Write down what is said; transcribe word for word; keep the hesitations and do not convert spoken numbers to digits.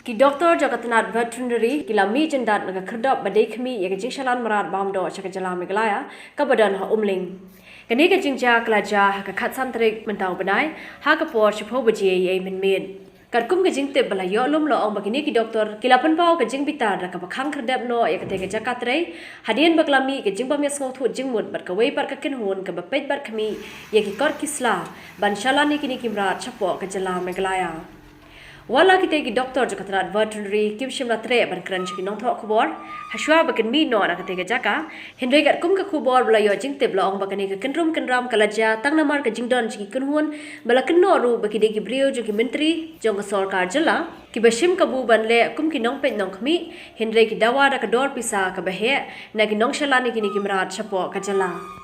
Ki doktor jong ka tnat Veterinary ki la mih jyndat na ka khyrdop ba dei khmih ïa ka jingshalan mrad bam doh sha ka jylla Meghalaya kaba don ha Umling. Kane ka jingjia ka la jia ha ka khatsan tarik mynta u bnai, ha ka por shiphew baje ïa mynmiet. Katkum ka jingtip ba la ïoh lum, la ong ba kine ki doktor ki la pynpaw ka jingbitar da kaba khang khyrdep noh ïa katei ka jaka trei, hadien ba ka la mih ka jingbym ïasngewthuh jingmut bad kawei pat ka kynhun kaba peit bad khmih ïa ki kot ki sla ban shalan ïa kine ki mrad shapoh ka jylla Meghalaya. Wat la kitei ki doktor jong ka tnat Veterinary kim shym la treh ban kren sha ki nongthoh khubor hashwa ba kin mih noh na katei ka jaka, hynrei katkum ka khubor ba la ïoh jingtip, la ong ba kane ka kynrum kynram ka la jia tang namar ka jingdon jong ki kynhun ba la kynnoh ruh ba ki dei ki briew jong ki myntri jong ka sorkar jylla, kiba shim kabu ban leh kum ki nongpeit nongkhmih, hynrei ki dawa da ka dor pisa kaba heh na ki nongshalan ïa kine ki mrad shapoh ka jylla.